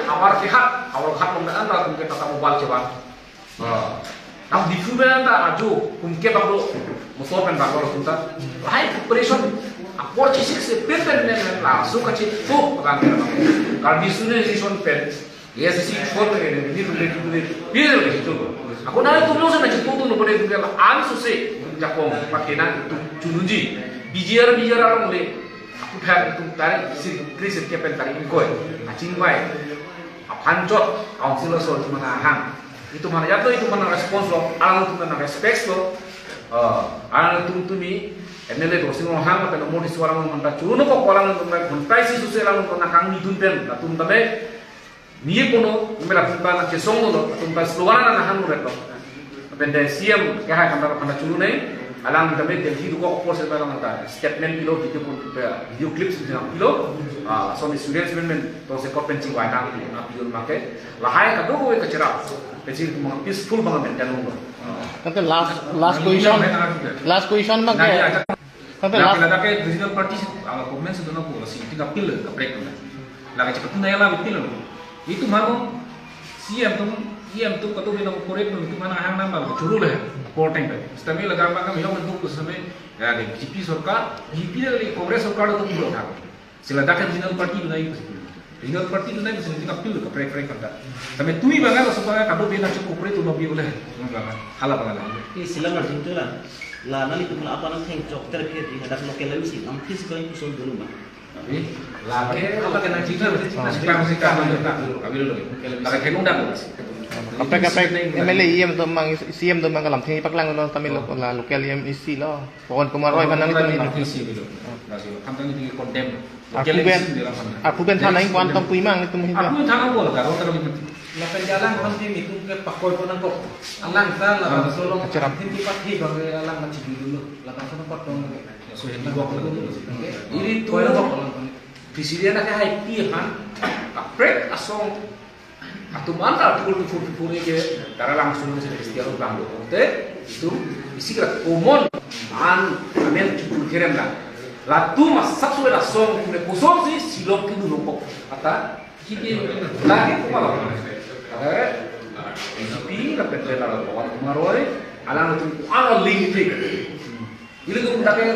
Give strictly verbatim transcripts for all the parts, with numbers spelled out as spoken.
Howraghat, Howraghat along an latum ke Tata Mobile chevan. Ah. Nang Diphu pen ta ajo kum ke bak do, motor pen bak do latum ta. Lahai preparation, apor chesik se pen pen pen pen laso kachetu pakan ke. Karbi Student Association pen, A S D C short pen ke, nelitum le, nelitum le, pil le itu. Ako nelitum lo sana chetu tu lo pada itu ke la an suse, jakong, pakai nangtum chununji. B G R, B G R along le, aphuthak itum tarik isi, kre-isi ke pen tarik ingkoi. Achingvai. Aphan chot, council aso itum aphan ahang. Itum aphan ajat lo, itum aphan response lo, alangtum aphan respect lo. Eh, alangtum tumi, M L A Dorsing Ronghang, lapen Modi Suarang aphan ta churu nangkok, alangtum aphan ghonta isi suse alangtum aphan kangni dun pen, latum tame. Niye pono, mela tumta nangchesong lo, tumta slogan nang han muret lo. Lapen de C M ke hai kanta kanta churu nai, alang tame Delhi dukok apor se alang ta statement pilo, video pun, video clips nang pilo, ah, so ni students men men to se kopen chingvai nang pilo, na pilo make, lahai kadokave kacherap, pensi itum peaceful bang maintain lo. Tangte last, last question, last question abang ke. Tangte last, lake ladak ke regional party si, ah, government si dono ko si, tinggal pil kaprek na. Lake chepatun nai la pil lo. Itum aphan C M atum, E M atum katu bina korek lo, itum aphan ahang nang bal churu le. Por time pe. Sitame ladak abang kami hong duk sitame, ya, de B J P sorkar, B J P le Congress sorkar atum pulo thak. Si ladak ke regional party dunai. Regional party dunai, si tinggal pil kaprek kaprek kanta. Tame tumi abang lo, supaya kadu bina chok korek tu lo bi ule. Hala abang la. Isi alam arjung tu la. La nelitum la apa nang theng chok terpir di hadak local M C, nang this ko yang kusol dulu ma. Lake, lake nang chingki, nang chingki, nang chingki, nang chingki, kami dulu. Lake thengdang. Kaprek kaprek M L A, E M atum abang, C M atum abang ke lamthe paklang lo, tame lo, la local M A C lo. Pawan Kumar Roy aphan nelitum, nang isi dulu. Nasi, kami nang isi condemn. Aku ben, aku ben thanai ko-an tong pu imang itum hin. Aku thanai ko la, kalau terus. Lapen jalan nanti itum ke pakoi ko nangkok. Alang ta la, ah, solo. Acharam. Hindi pati bang alang macam dulu. Lapen sono patong. So, hindi ko dulu. Ini tu. Koi nangkok. Presiden ake hai pi han. Kaprek asong. Atum anta article two forty-four ke dara langsung si Kristiano bang do. Te, itum isi kra common an amen chukul kerem la. Latum asap suwe la song kune kosong si silok kidu nangkok. Ata, kiki, lagi kuma la. Ata, B J P, lapen pen la Pawan Kumar Roy, alang atum ko-an link te. Ili atum dak ke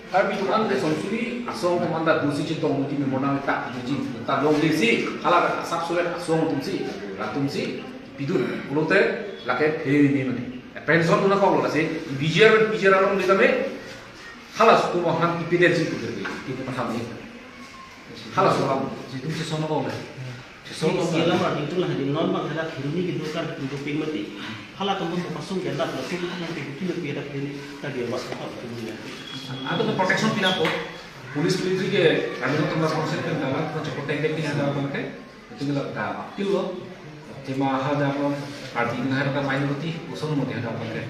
Karbi atum an resong suri, asong atum anta dosi chetong muji memorandum ta muji ta longle si, hala asap suwe asong atum si, latum si, pidun, pulote, lake phe ni mane. Pension tu nangkok lo lasi, B G R, B G R along di kami, hala suku mahan ipide si tu kerbi, itu maham ni. Hala suram, si tu si sono ko le. Si isi alam arjung tu la hadi non bang hala khiruni kedo kan kedo ping mati. Hala kamu tu pasung ganda tu tu kan tu tu tu ya dak ini tadi awak apa tu ya. Anta ke protection pina ko. Police military ke kami tu mas konsep kan dalam ko chokot teng teng pina ada abang ke. Itu la da appeal lo. Tema hadak lo, party na hadak minority, kosong mo hadak abang ke.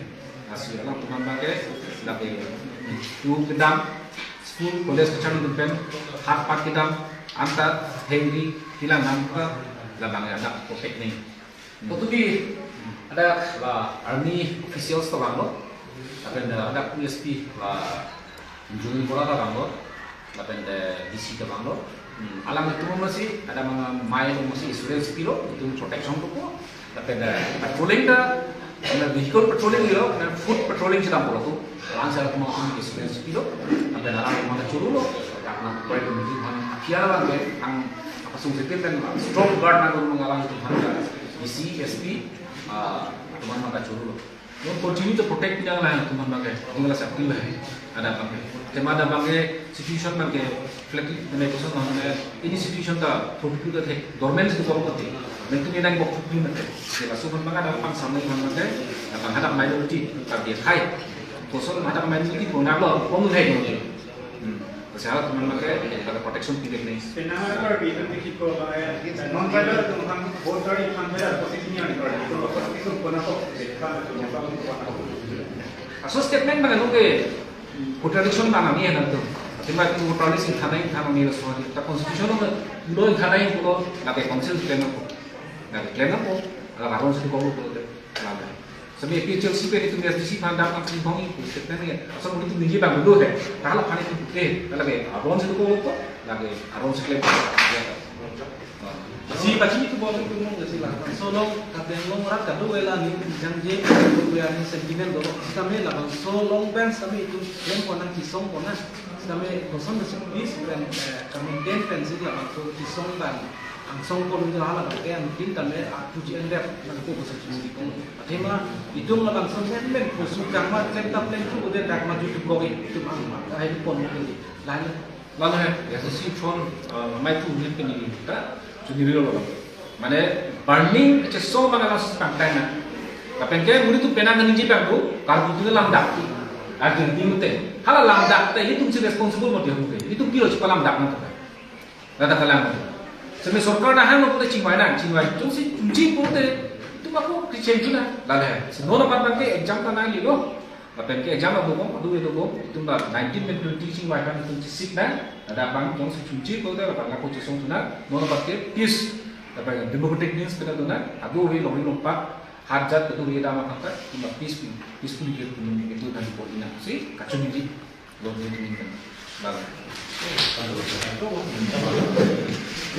Lasi alang atum abang ke, lake, tu kedam, school, college kacharli atum pen, hat pat kedam, anta, hengri, hilang nam ka, labang ya, hadak protect ni. Hmm. Tutu di, hadak la army officials ta vanglo, lapen hadak U S P la Juni Bora ta vanglo, lapen de D C ta vanglo. Hmm, alang atum masi, hadak mama mai lo masi insurance pilo, itum protection dokok. Lapen de patrolling ta, na vehicle patrolling lo, na foot patrolling sedang polo tu. Alang sera atum atum insurance pilo, lapen alang atum churu lo, karena proyek ini mana akhir alang ke, ang apa sung setin dan strong guard na gunung alang atum D C, S P, ah, atum mata churu lo. Yo, continue to protect pina lang atum abang ke, tinggal sa pil hai. Hadak abang ke. Tema hadak abang ke situation abang ke flag ni kosong abang ke ini situation ta property ta the dormant si kosong ta the. Mentu ni nang bok property mate. Sila sukan abang hadak abang samai abang ke, abang hadak minority ta dia hai. Kosong hadak minority ko na lo, ko mun hai ko. Hmm. Kasi hadak atum abang ke, hadak protection pide ni. Penang apa bi itu di ko ba ya. Non tribal atum kan voter yang kan ada posisi ni ada. Itu posisi itu pun apa? Aso statement abang ke contradiction abang ni ada tu. Tapi mati itu policy yang kami kami ni semua di. Ta constitution lo, lo yang kami itu lo, lake council claim apa? Lake claim apa? Lake aron si ko lo tu. Lake. Sami A P H L C pen itum S D C aphan dam apni bong ipu statement ni. Asal itum ningje abang dulu deh. Kalau aphan itum ke, kalau ke aron si ko lo tu, lake aron si claim. Ya. Si Pachini tu bom itu mong kasi labangso along, kadeng along rat kado vela ni jangje, kuya ni sentiment do. Sitame labangso along pen sitame itum klem pon nang, chisong pon nang. Sitame koson si peace pen, eh, ka-maintain pensi labangso chisong pen angsong pon jo hala bangke angtin tame atuji endep nangko koson si ko. Athema itum labangso men men koson kangma klem tap klem tu udah dak maju tu kogi itum ang ahai pon mo kali. Lain Lalo he, ya si phone, eh, mai tu ne pini ta, chuni rilo lo. Mane, burning, chisong bang alam si pangtai na. Lapen ke, muri tu penang ningje bang tu, karbu tu lamdak. Arjun di mute. Hala lamdak, ta itum si responsible mo dia mute. Itum pilo si palamdak na tu. Lada kalang tu. Semi sorkar na hang lo pute chingvai na, chingvai. Tum si, tum si pute, itum ako Christian tu na. Lalo he, si nono pat bang ke, exam ta na li lo. Lapen ke exam abom, adu abom, itum ta nineteen pen twenty chingvai pen itum chisik na, ada bang jongsi chunchi ko te lapen lako chisong tu na, non lapen ke peace, lapen democratic means pen adu na, adu ave longri longpat, hajat adu ave dam akhata, itum ta peace, peaceful year tu nung itu dan ko ina si, kachunji, lo ni tu ni kan. Lalu.